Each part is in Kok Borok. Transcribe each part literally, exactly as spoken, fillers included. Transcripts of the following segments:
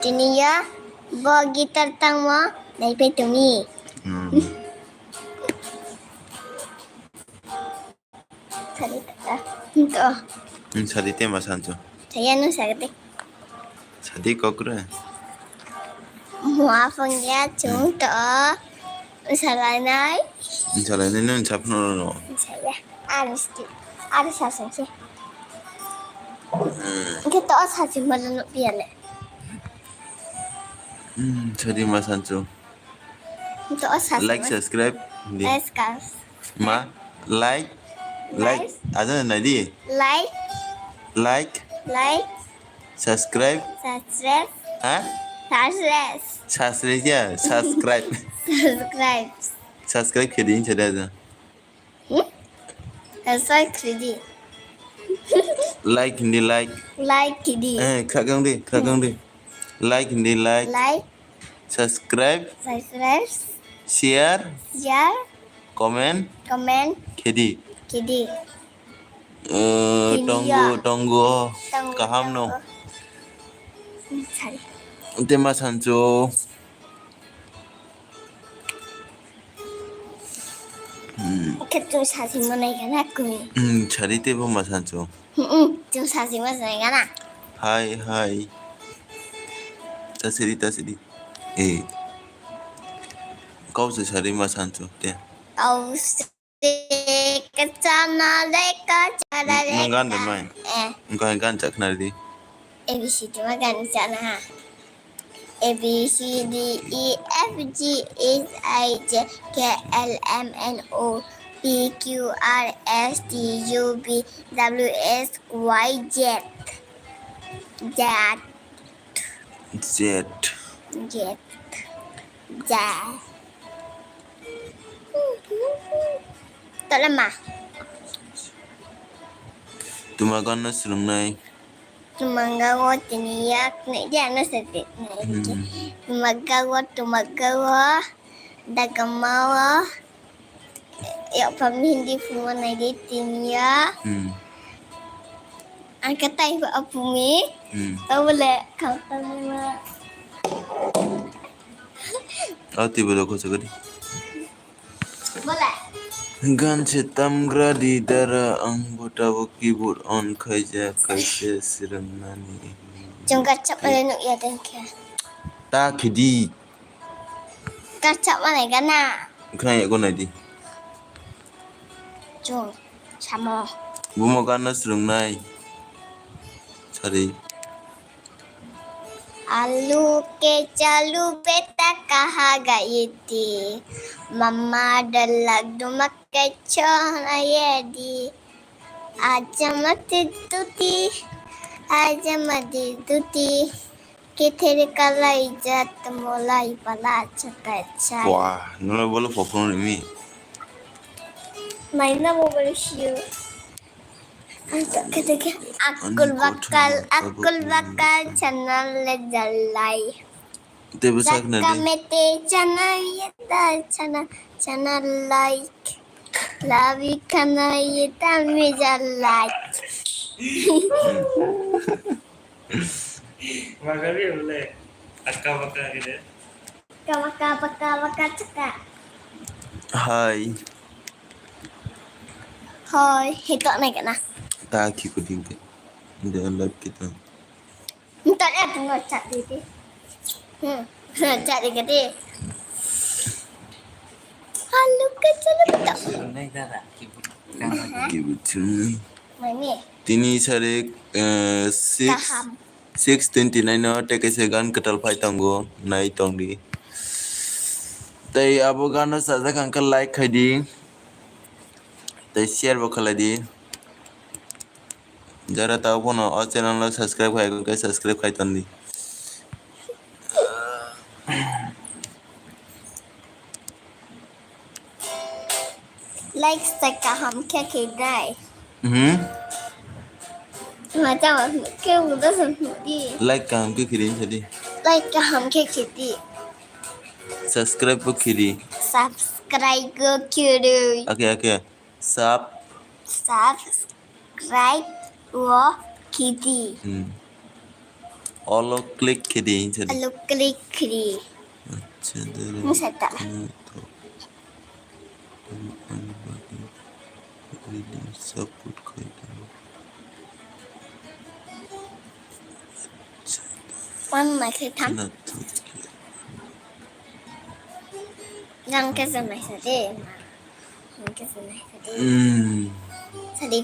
Tini ya, bo guitar tangmo naipai tongni. Hmm. Sadi ta, to. Hmm, sadi tema sancho. Saya nu sagde. Sadi kokre. Mua phangya chung to. Salainai. Salainai nun sapno no. Saya. Aris ki. Aris asang si. Hmm. Kita os haji malu nuk biale. Hmm, sadi ma sancho. Like, subscribe di. Like, subs- Ma, like, like. Like. Aja na di. Like. Like. Like. Subscribe. Subscribe. Ha? Subscribe. Subscribe ya, subscribe. Subscribe. Subscribe khe di, insa da. Hmm? Subscribe khe di. Like hindi, like. Like khe di. Eh, khakang di, khakang di. Like hindi, like. Like. Subscribe. Subscribe. Share. Share. Comment. Comment. Khe di. Khe di. Eh, tonggo, tonggo. Tonggo, kaham no. Tonggo. Hmm, sorry. Tema sancho. Hmm. Khe chung sasi manai kana kumi. Hmm, sari tebo ma sancho. Hmm, chung sasi manai kana. Hai, hai. Tasiri, tasiri. Eh. Kau se sari ma sancho te. Kau se kachana le kachara le. Nang gan de mai. Eh. Nang gan chakna di. A B C D ma gan chana ha. A B C D E F G H I J K L M N O P Q R S T U V W X Y Z. Z. Z. Z. Z. Tolama. Tuma ganno swrwngnai. Tumagawo tini yak ne dia no se te. Hmm. Tumagawo, tumagawo, dagamawo. Yok pami hindi phungo nai di tini ya. Hmm. Angka tai ba apumi. Hmm. Tawole kang tang ma. Ati bolo ko sagadi. Bola. Gan se tamgra di dara ang bo tabuk keyboard on khaija kaisa swrwngnani. Chungka chapmane nuk ya dengkhe. Ta khidi. Ka chapmane gana. Khna ya gonai di. Chung samo. Bumo ganna swrwngnai. Sari. आलू के चालू बेटा कहाँ गई थी? मम्मा डर लग दुमक के छोड़ ये दी। आज मत दूती, आज मत दूती। Ketheri kalai jat molai pala chakai chai. Wah, nuna bolo popon ni. Maina mo bolo siyo. Akul bakal, akul bakal channel le jalai. Tebo sakna de. Kamete channel ye ta channel, channel like. Labi khana ye ta me jalai. Magabi bole. Akka baka gede. Kama kama kama kachaka. Hai. Hai, hito nai kana. Ta ki ko ding ke. Inde lab kita. Ntar ya tungo chat dite. Hmm. Chat dite. Halo kachala betul. Ki buchung. Mane. Tini sare, eh, six. Kaham. Six twenty nine o tei kaisa gan kwtal phai tongo, nai tongdi. Tei abo gano sajak hwnkhe like khaidi, tei share bo khlaidi. Jara tabuk phano o channel no subscribe khai hwnkhe subscribe khai tondi. Like se kaham khe khe dai. Mhm. Ma chama khe uda sa di. Like kaham khe khiri sa di. Like kaham khe khe di. Subscribe bo khiri. Subscribe go khiri. Ake ake. Sub. Subscribe wo khiri. Hmm. Olo click khe di, hinsa di. Olo click khe di. Acha, dere. Hinsa ta. Kono to. Ang, ang, ang, reading support khai di. Acha. One, nai khe tham. Khna to. Gang khe se nai sa de. Gang khe se nai sa de. Hmm. Sa di.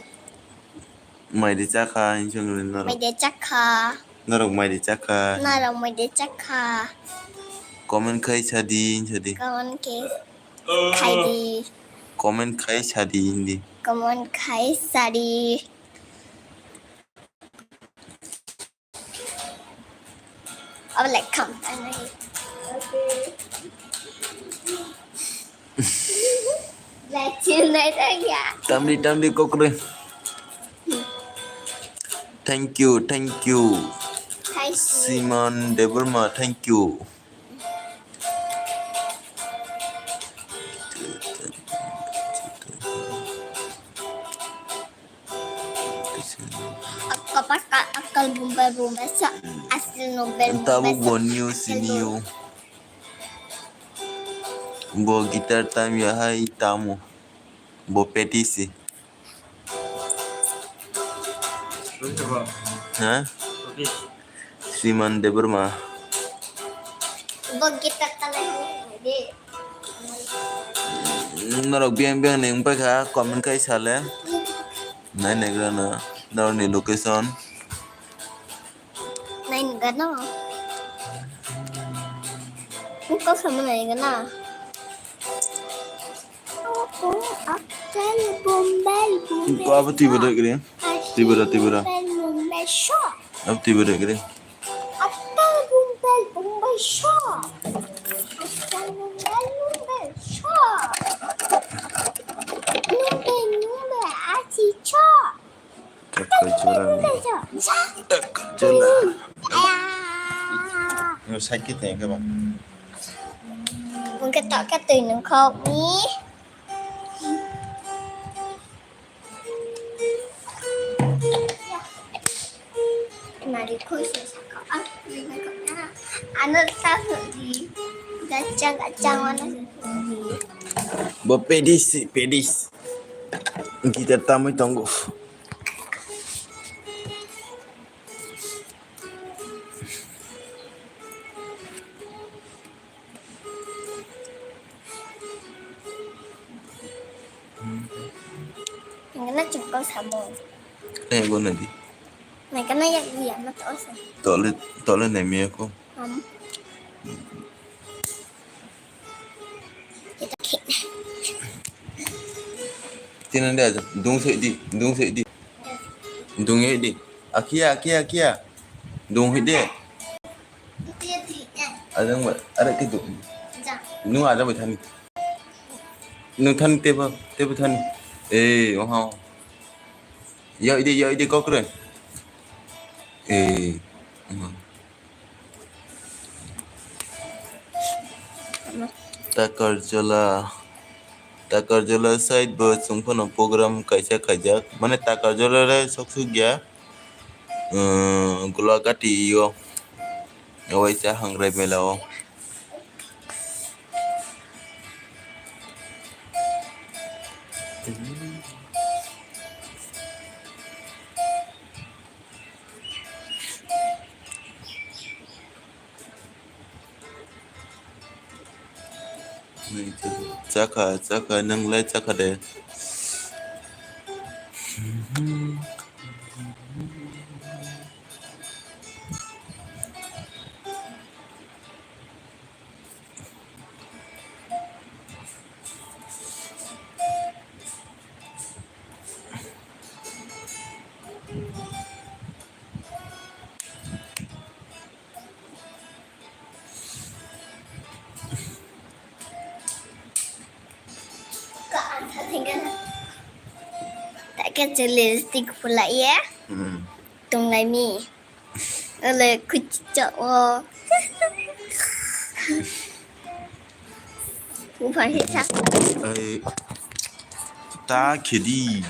Mai de chakha, hinsa wngwi norok. Mai de chakha. Norok mai de chakha. Norok mai de chakha. Comment khai sa di, hinsa di. Comment khai, khai di. Comment khai sa di, hindi. Comment khai sa di. Abo like kham. Like chilnai thang ya. Tamni, tamni, kokre. Thank you, thank you. Thank you. Simon Debbarma, thank you. Akal pakal, akal bumbai bumbai sa, asli nobel. Tabuk bumbai sa, bo new akal sini bum- yo. Bo guitar tam ya hai tamo. Bo petisi. Ha? Simon Debbarma. Bo guitar tanai de. Norok biyang biyang ni wngpai kha, comment khai sale. Nai nai gana, norok ni location. Nai nai gana. Kok sama nai gana. Ko abo twi bodo gre. Twi bodo, twi bodo. Abo twi bodo gre. Takar jora ni. Takar jora. Yo, sakit ya, kebang. Mungkin tak ketui nengkok ni. Mari khusus sakok. Ano tak di. Gacang gacang mana di. Bo pedis, pedis. Guitar tamwi tongo. Nangkana chukko samo. Eh, guna di. Nangkana yak iya ma to sa. Tole, tole nai miya ko. Am. Kita khe. Tina de aja, dung se di, dung se di. Dung e di. Akia, akia, akia. Dung he de. Ajang ba, are ke dung. Nung aja bai thani. Nung thani tebo, tebo thani. Eh, oha. Yo ide, yo ide kokre. Eh, oha. Takarjala, Takarjala side bo chwng phano program kaisa khaijak, mane Takarjala le sok suk ya, um, Gulagati o, waisa Hangrai mela o. Chakha, chakha, nwng lai chakha de. Tak ke lipstick pulai ya. Hmm. Tung lai mi. Ole kuchicha o. Buphang se sa. Ai, ta khedi.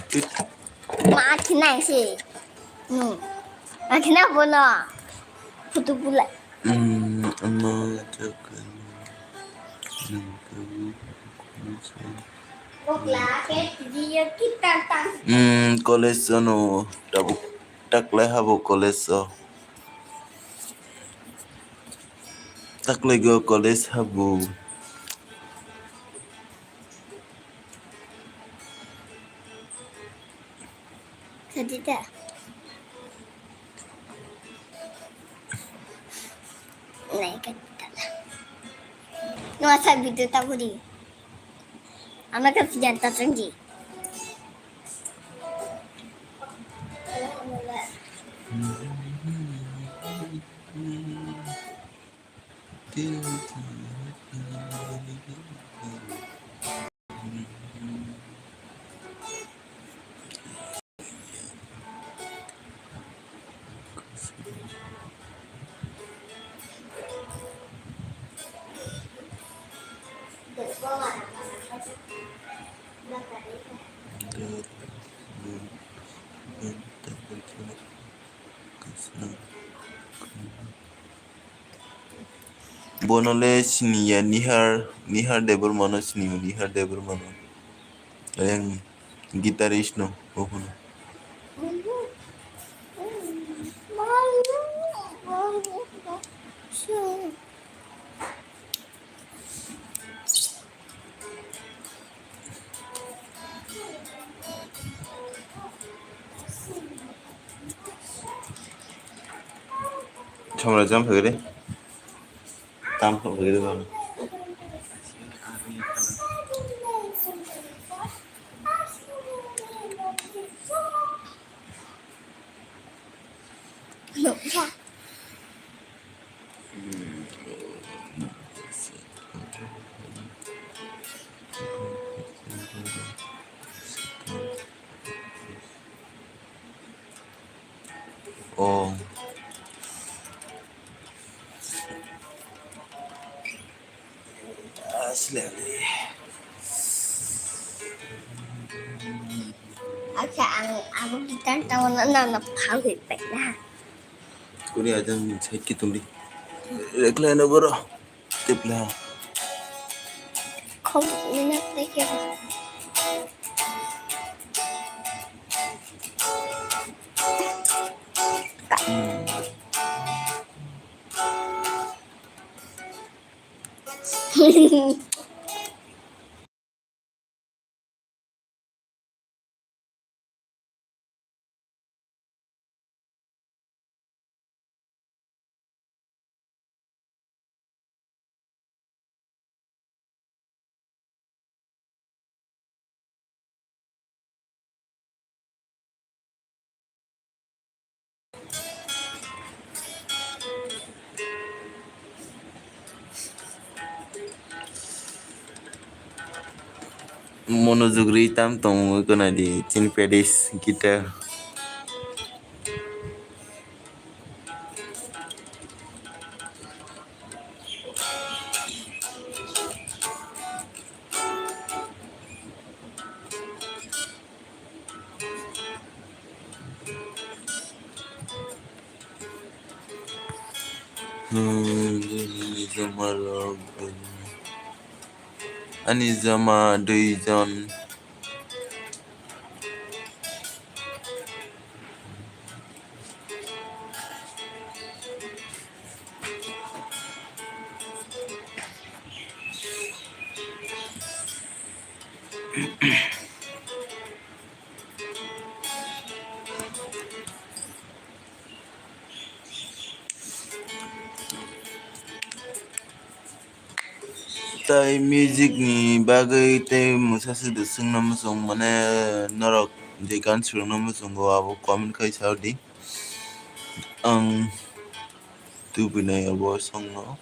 Ma khinai se. Hmm. Ma khina bono. Kutu bulai. Hmm, ama jaga nang kabu kusa. Bokla ke video kita tang. Hmm, college ano tabuk taklai habo college o. Taklai go college habo. Sadita. Nai ka tala. No asa video ta buri. Ama ka video ta tungji. Bono le siniya Nihar, Nihar Debbarma no siniya, Nihar Debbarma no. Ayang guitarist no, ohono. Chomra jam phagre. Tam phagre bang. Oh. Acha ang abo gitar tawana nana phang hoi pai na. Kuni aja min side ki tungdi. Rekla na boro. Tip la. Khom na teke. Monojog ri tam tongwi kwnadi chini padis guitar. Ani jama dui jon. Tai music ni bagwi tei mwsa swdw swngna muchung, mane norok je gan swrwngna muchungo abo comment khai sa di. Ang tubinai abo songno.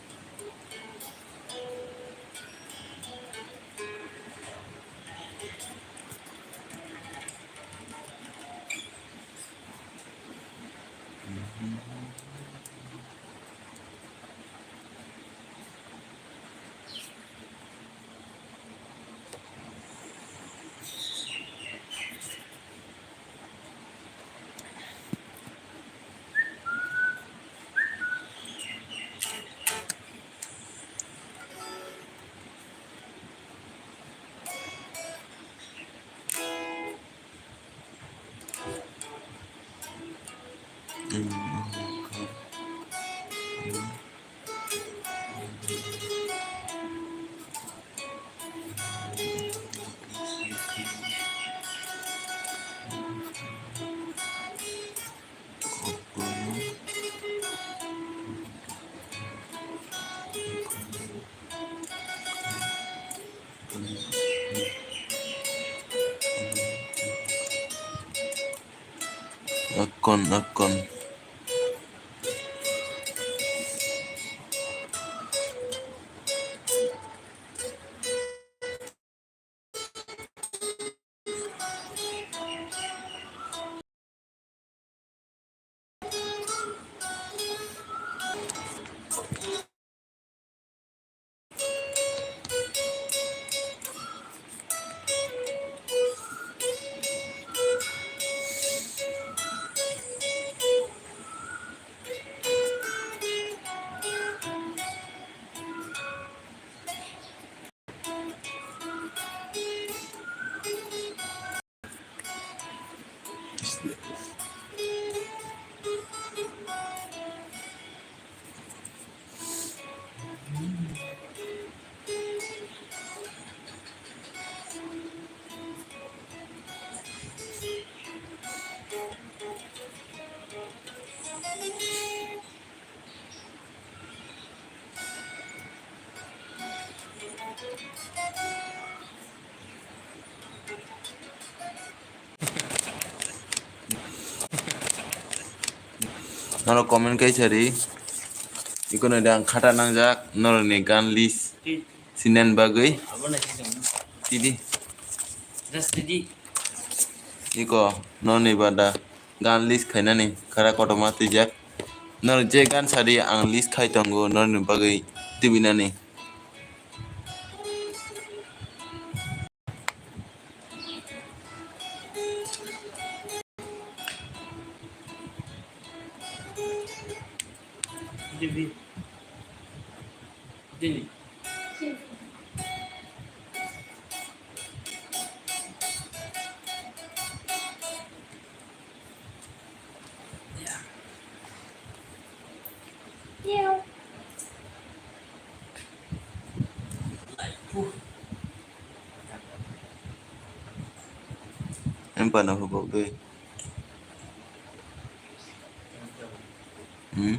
Akon, akon. Norok comment kaisa ri. Ikono de ang khata nangjak norokni gan list sinan bagwi. Tidi. Iko norokni bada gan list khainani khara kotorma twijak. Norok je gan sadi ang list khai tongo norokni bagwi tibinani. Em pana hubok de. Hmm?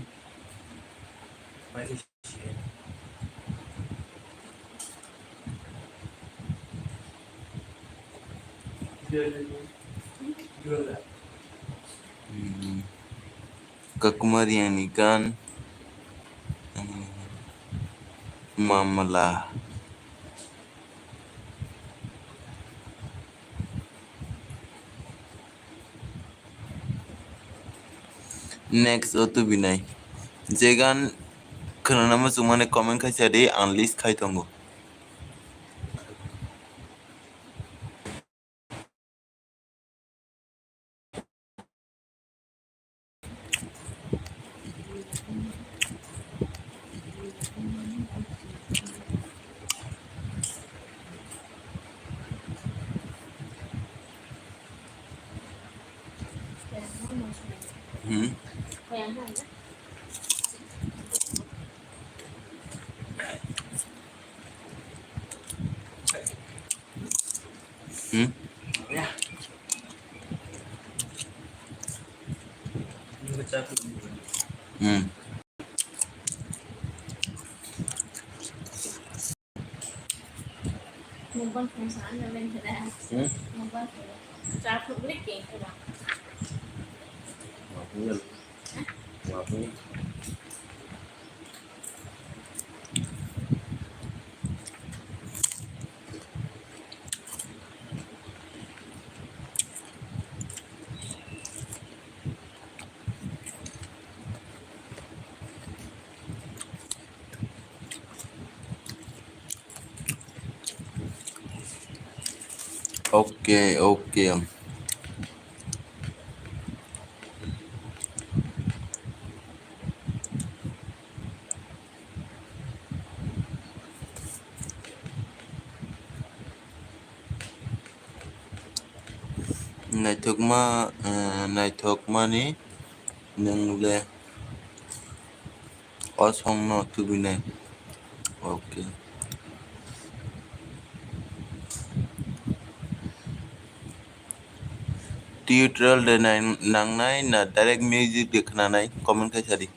Hmm. Kakumari ani gan, hmm, mamla. Next o tubinai. Je gan khwnana muchungmani comment khaisa di, ang list khai tongo. Hmm. Hmm? Hmm. Hmm? Okay, okay. Naithokma, eh, naithokmani nwng le o songno tubinai. Okay. Tutorial de nang-, nangnai na direct music de khwnanai? Comment khai sadi.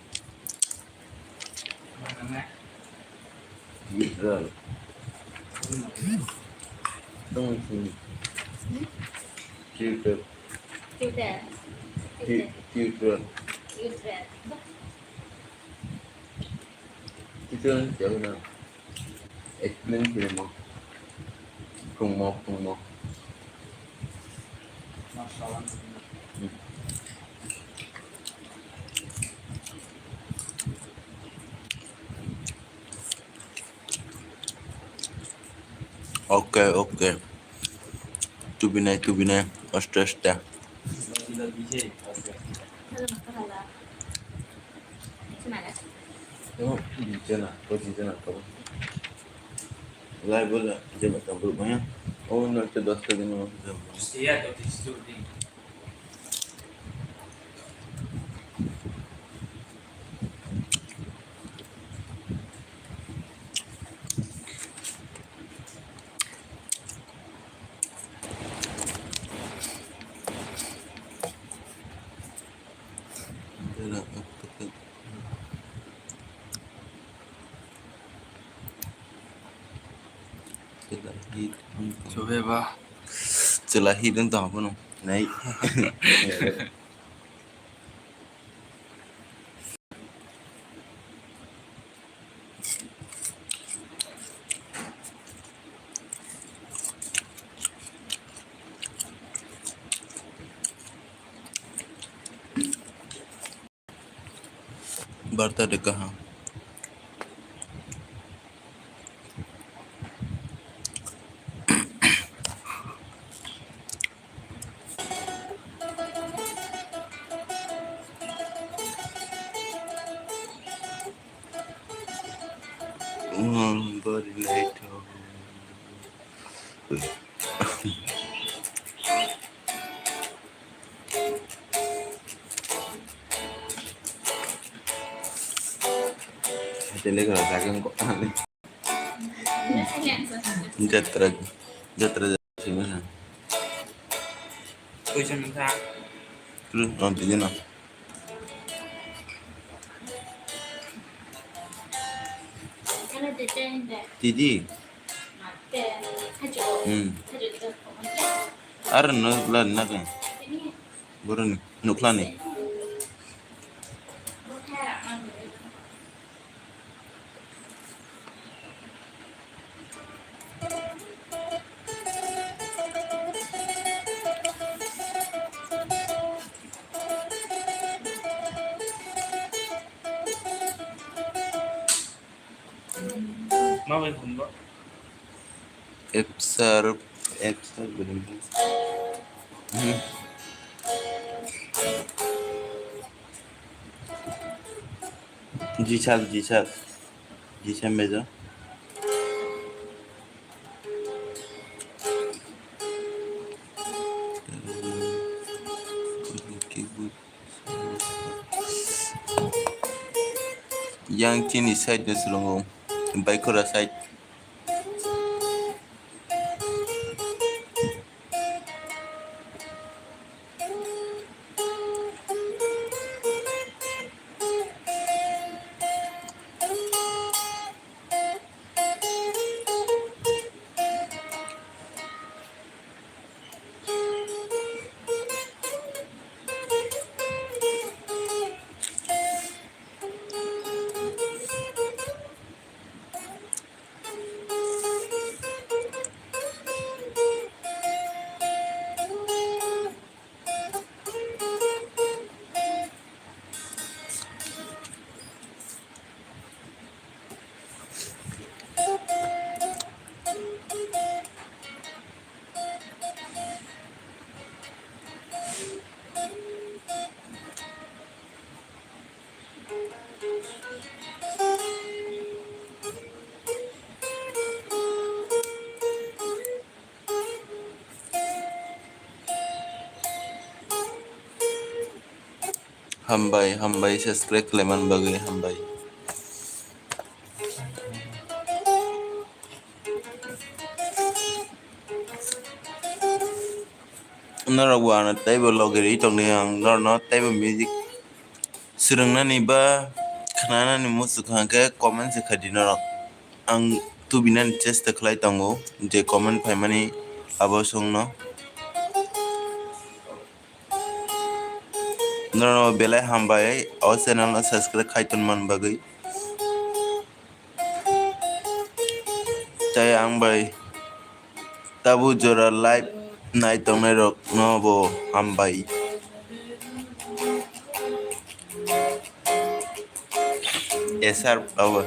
Tutorial. Tong sini. Tutorial. Tutorial. Tu-, Neutral. Neutral. Neutral siya ko na. Explain siya mo. Kungmo, kungmo. Hmm. Okay, okay. Tubinai, tubinai, aste aste. Live bola, jema tabuk maya. Oh, no, este dos, tres, no. Chwla hit wng tong abono. Nai. Barta de kaha. Body light. Jatra, jatra jatra sini ha. Question sa. Terus, oh, di sini. Didi. Hmm. Ar no la na ka. Boroni nukla ni. Ma bai phone bo? F sir, F sir bini. Hmm. Ji sir, ji sir. Ji sir mejo. Yang chini side no swrwngo, Baikora side. Hambai, hambai, subscribe khlaiman bagwi hambai. Norok bo ano teibo logi rwi tongdi, ang norokno teibo music swrwngnani ba khnanani muchung kha hwnkhe comment se khaidi norok. Ang tubinani chesta khlai tongo, je comment phaimani abo songno. Norok belai hambai o channel no subscribe khai tonmani bagwi. Tei ang bai tabuk jora live nai tongnai rok no bo hambai. Esar abo.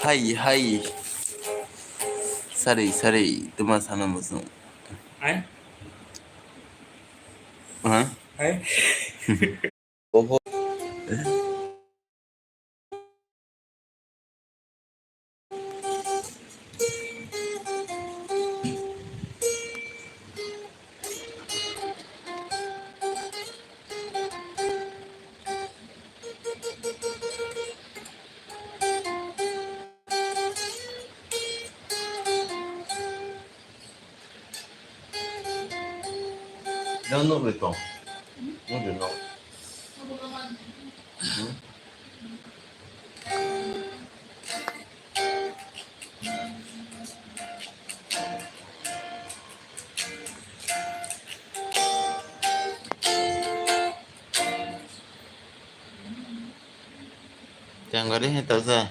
Hai, hai. Sorry, sorry. Tuma sana musu. Hai? Hah? Hai? Oho. Yang nuk ri tong. Nuk ri nok. Hmm? Tengari he tasa.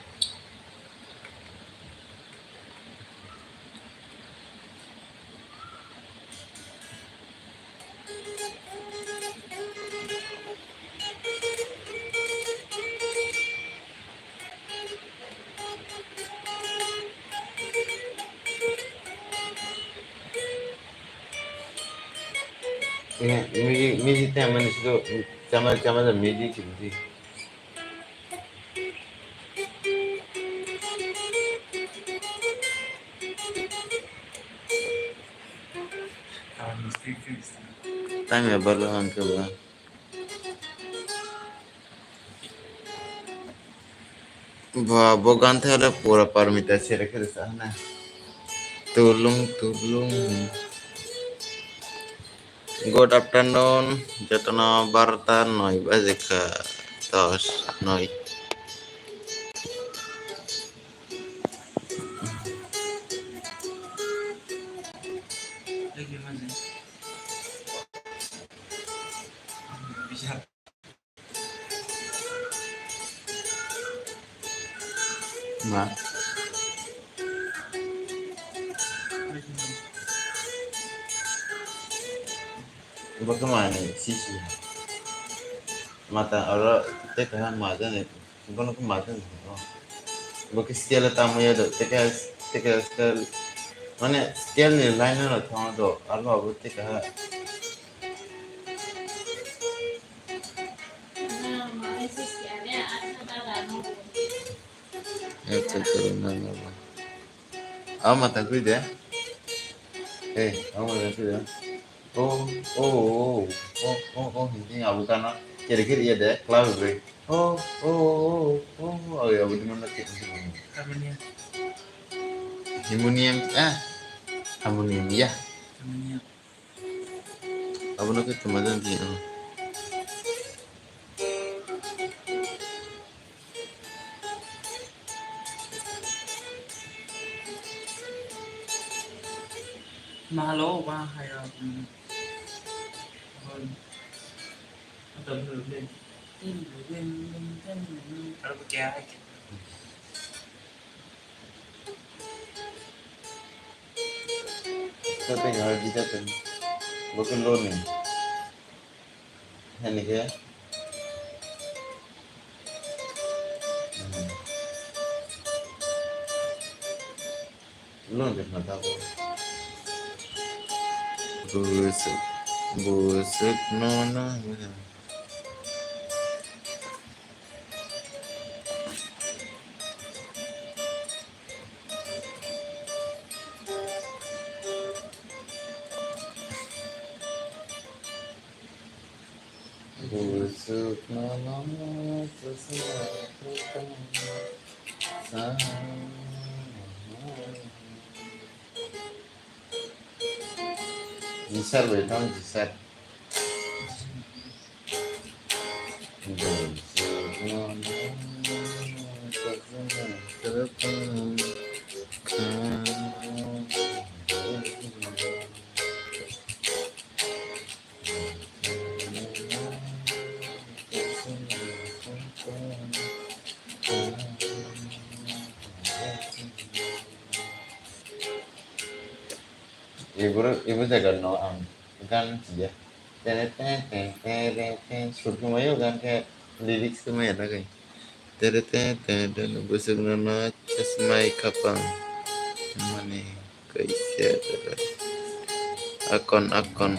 Music, music time mani sido chama chama music music. Tangya balo hangke ba. Ba, bo gan thai le pura parmita sere khe sa hana. Tulung, tulung. Good afternoon, jotono barota noi baje kha, dos, noi. Ma. Bo khe mani sisi. Mata oro tei kaha majani. Bono khe majani. Bo khe scale tamo ya do. Tei kaha, tei kaha scale. Mane scale ni line no thang do. Abo abo tei kaha. Acha, acha, na, na, na. Ama ta kui de. Eh, ama ta kui de. Oh, oh, oh, oh, oh, oh, hindi abu kana. Kiri kiri ya de, cloud break. Oh, oh, oh, oh, oh, oh, ya, abu di mana kiri. Harmonium. Harmonium, ah, harmonium, ya. Harmonium. Abono khe tuma jani, oh. Mahalo, ba, hayo, hmm. Hoi. Ato, hoi, hoi. Aro, kya hai? Tapen hardi tapen. Bukan lo ni. Hani ke? Hmm. Lo ni na ta ko. Busuk, busuk no no. Busuk no no, busuk no no. Jisar bai tong jisar. Ibu, ibu jaga no ang gan ya. Tene ten ten ten ten ten sur khe mayo gan khe lyrics khe maya nagai. Tere ten ten ten busuk no no chasmai khapang. Mane kaisa akon akon.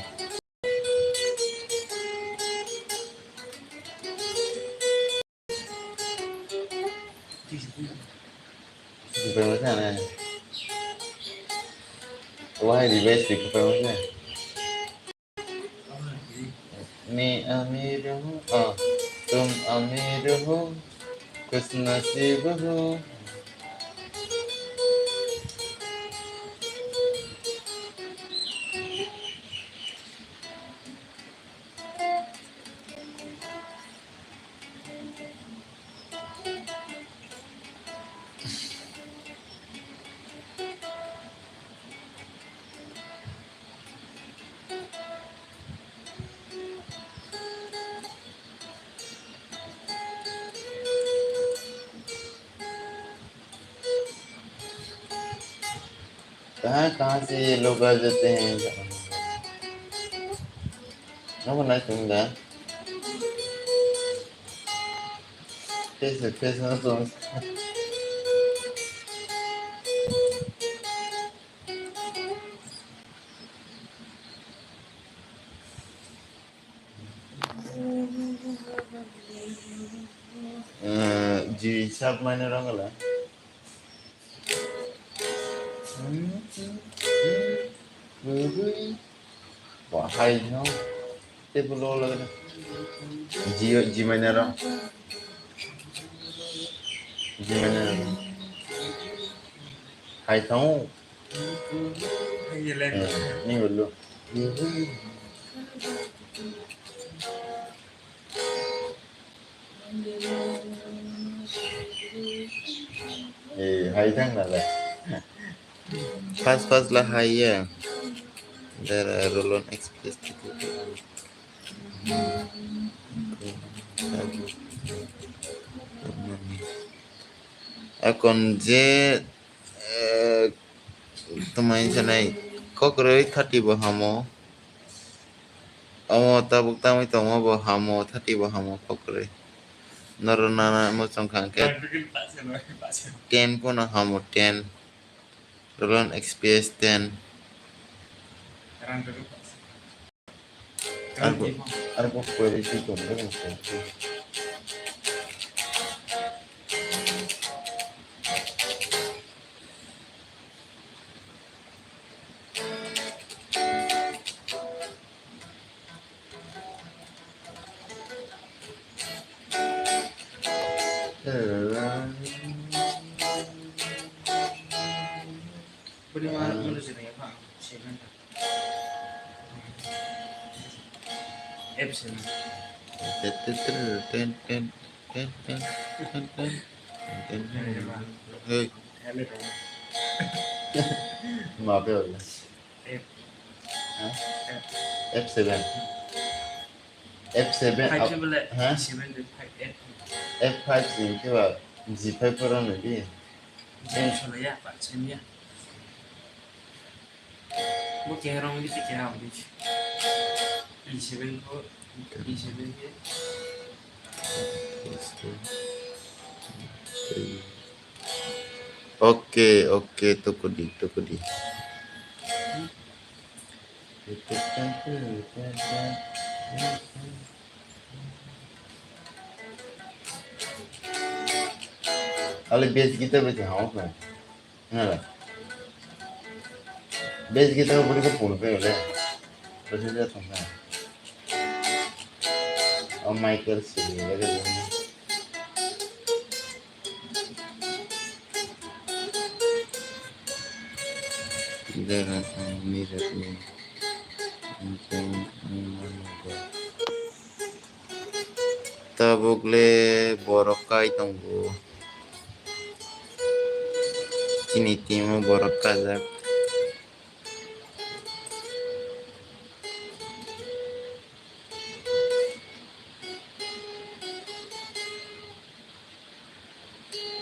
Wahai device ni kwbangma khe. मैं अमीर हूँ, आ, तुम अमीर हो, खुशनसीब हो। कहाँ कहाँ से ये लोग आ जाते हैं? Nako nai tong da? Face, face no tong. Eh, G sharp minor ang la. Wah, hai no. Table lo lagi. G, G minor. G minor. Hai tong. Hai le. Eh, ni lo. Eh, hai thang na le. Fast fast la hai ya. Dara Roland Express ticket. Akon je, eh, Twmai sanai kokroi thati bo hamo. Omo tabuk tangwi tongma bo hamo, thati bo hamo kokroi. Norok nana muchung kha hwnkhe ten phano hamo, ten. Roland Express ten. Arbo, arbo quality tong khe. Bini ma, hmm, mano sini apa? Sini. F seven. Ten, ten, ten. Hey. Helmet. Maaf ya Allah. F. Hah? F. F seven. F seven. Five up, seven le, hah? Seven le five, F. F five sini ke ba G five pura ni di. Jeng solo ya, Pak Sen ya. Bo keha rong di, keha rong di. E seven ko, E seven ke. Okay, okay, tukudi, tukudi. Ale bass guitar bai tong hamo khe. Nala. Bass guitar buri ko pun pe le. Bass guitar tong na. O Michael Siri le. Dara, ah, mirror ni. Tabuk le borok kai tongo. Chini team o borok kajak.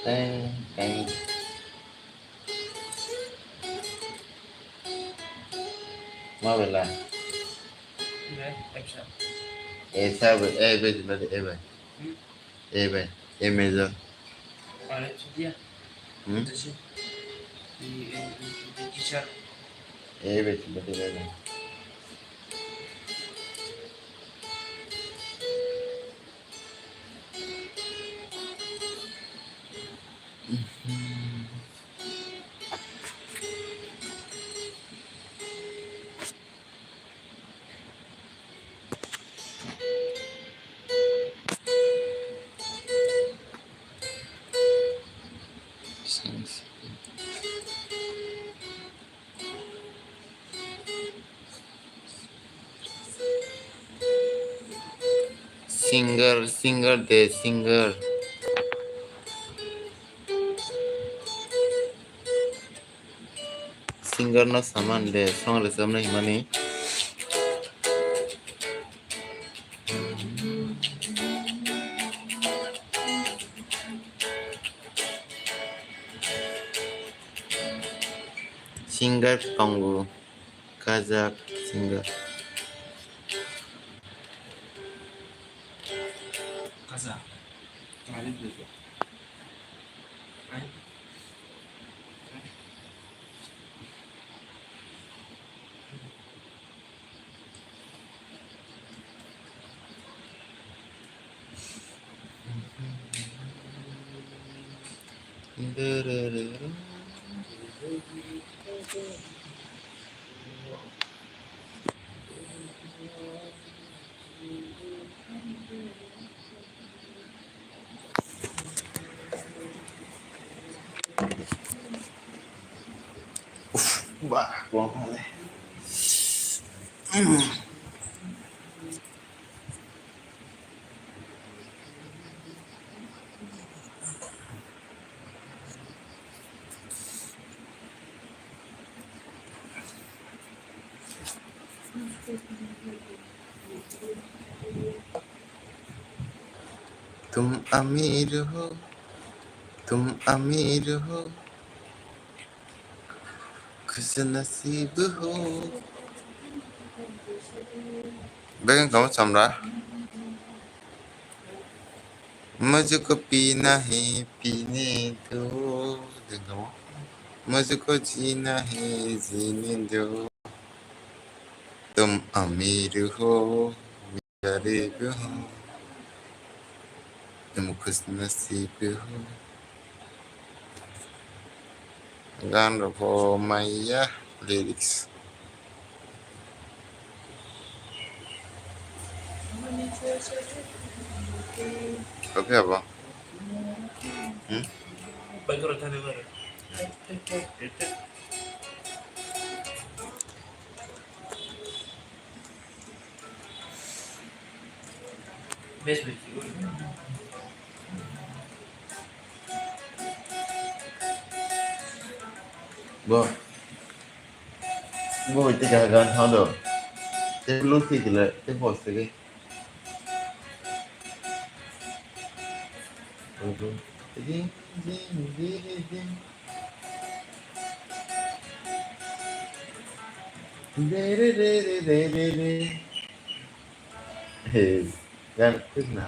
Teng, teng. Ma bela? Esa be, e be, e be. Hmm? E be, e major. Pare chudia. Hmm? Entonces, y, y, y, y quizá. E be, e be. Singer, singer de, singer. Singer no saman de, song rwchapnai hwnmani. Singer tongo, kajak singer. Kajak. Uf, bah, buang kali. Tum amir ho, tum amir ho, khush nasib ho. Begin kamu chamra. Mujhko peena hai peene do. Begin kamu. Mujhko jeena hai jeene do. Tum amir ho, garib ho, tum khush nasib ho. Gan rok bo maya lyrics. Kopi abo? Hmm? Bo. Bo bai tei kaha gan thang do. Tei lose khe kile, tei pos khe. Ding, ding, ding, ding. Re, re, re. Hey, gan khwna.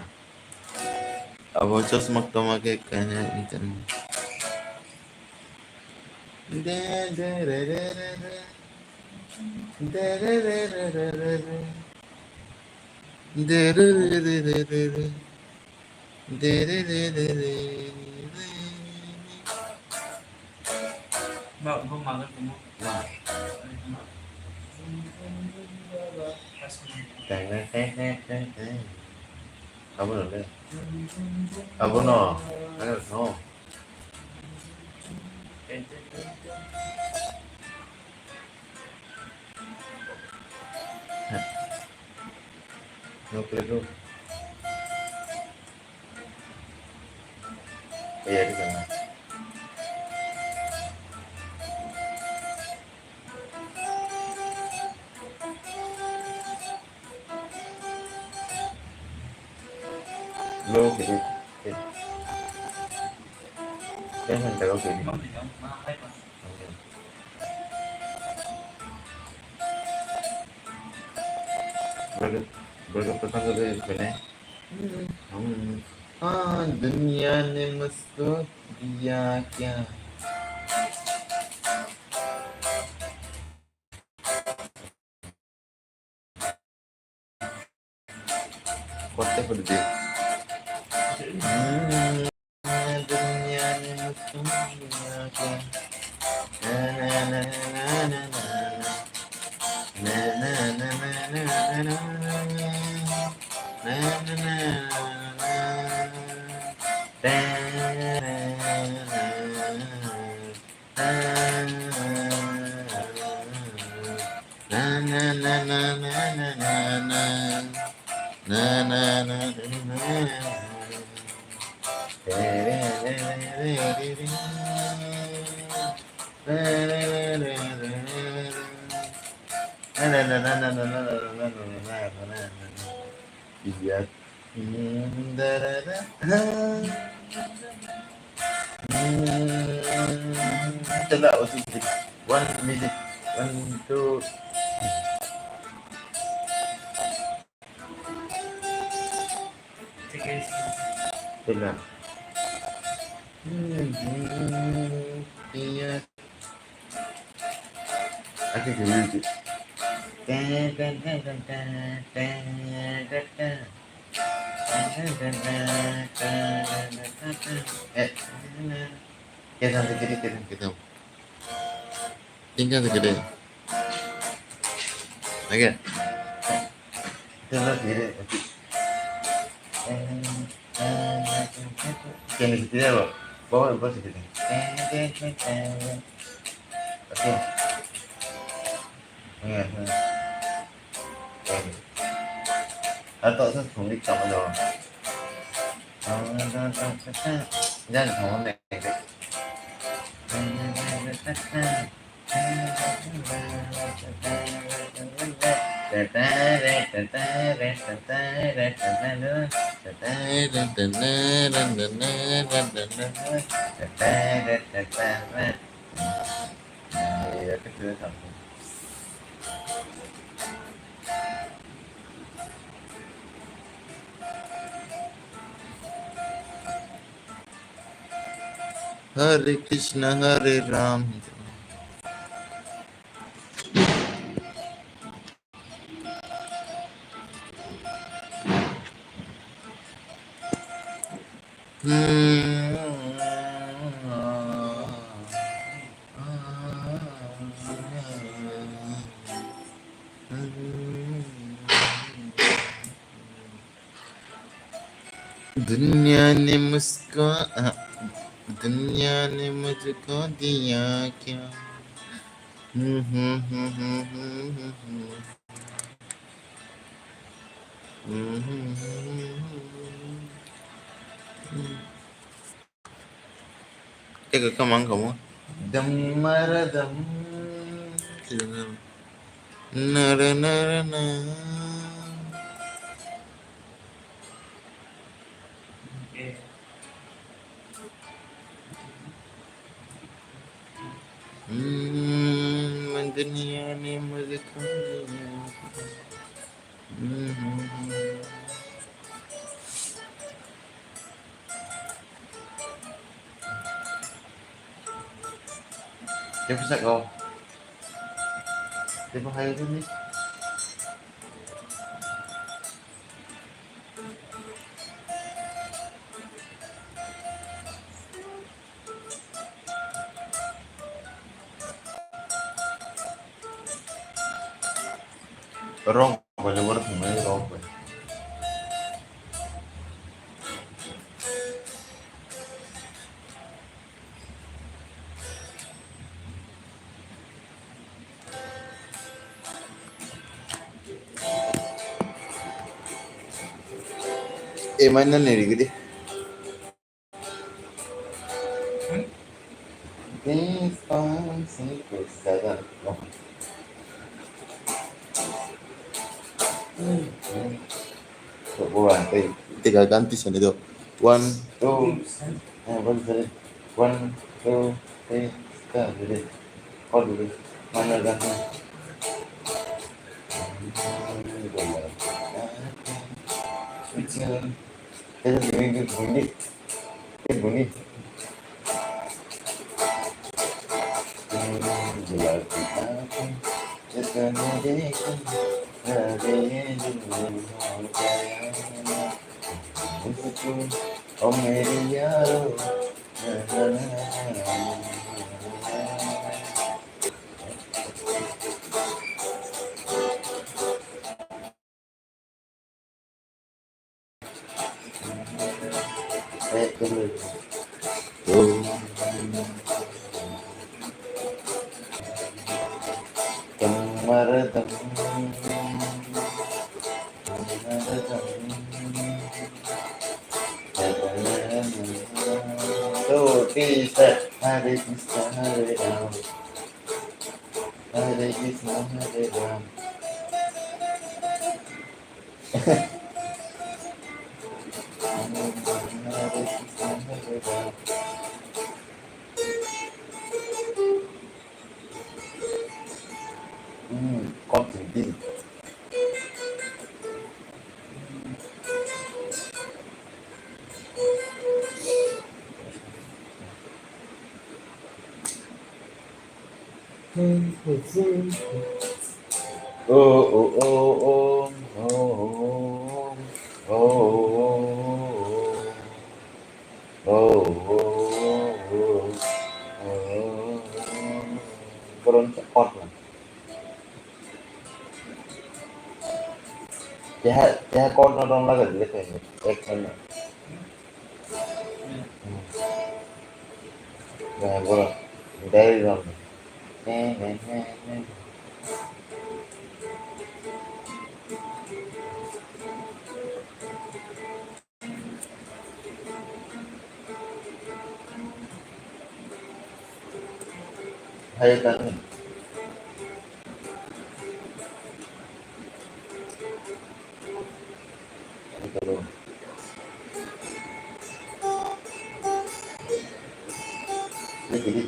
Abo chosma toma khe kanya internet. De, de, re, re, re, re. De, re, re, re, re, re, re. De, re, re, re, re, re, re. De, re, re, re, re, re, re. Ba, bo maga tongmo. Teng, teng, teng, teng, teng, teng. Abo no le. Abo no. Ano no. Teng, teng, teng, teng. No play bro. Eh, ada sana. Lo, okay, okay. Yang hantar, okay. Berapa, berapa petang tadi sebenarnya? Hmm. Hmm. Ah, dunia ne musko diya kya? What the fuck is this? Hmm. Iya. Hmm, da, da, da. Hmm. Coba usul sedikit. One minute. One, two. Coba. Hmm, hmm, iya. Aku dulu. Eh, kita segede, kita, kita. Tinggal segede. Oke. Kene setia lo. Bawa, bawa setia. Oke. Iya, iya. Oke. Atau saya sungguh sama dong. Jangan sama nih. Hare Krishna, Hare Ram. दुनिया ने मुझको, हाँ, दुनिया ने मुझको दिया क्या? हम्म, हम्म, हम्म। Tei kwkha mang kamo. Dam mara dam. Nara nara na. Hmm, mandunia ni muzikal. Dia bisa kau. Dia pun hai tu ni. Rok bai le borok thwngmani rok bai. A minor ni rigi di. This song is seven. So, buwan, tei, tei ka ganti sani do. One, two, eh, one, three. One, two, three, start, ready. All the way. Mana ganti. Switch. Tei, tei, tei, tei, tei, tei. So, please, uh, Hare Krishna, Hare Rama. Hare Krishna, Hare Ram. Hare Krishna, Hare Ram. Hmm, continue. Borok wngkha chord no. Keha, keha chord no romna gari le khe. Ek minute. Nah, borok. Dai rom. Hai, tadi. Hai, tadi. Ini, ini.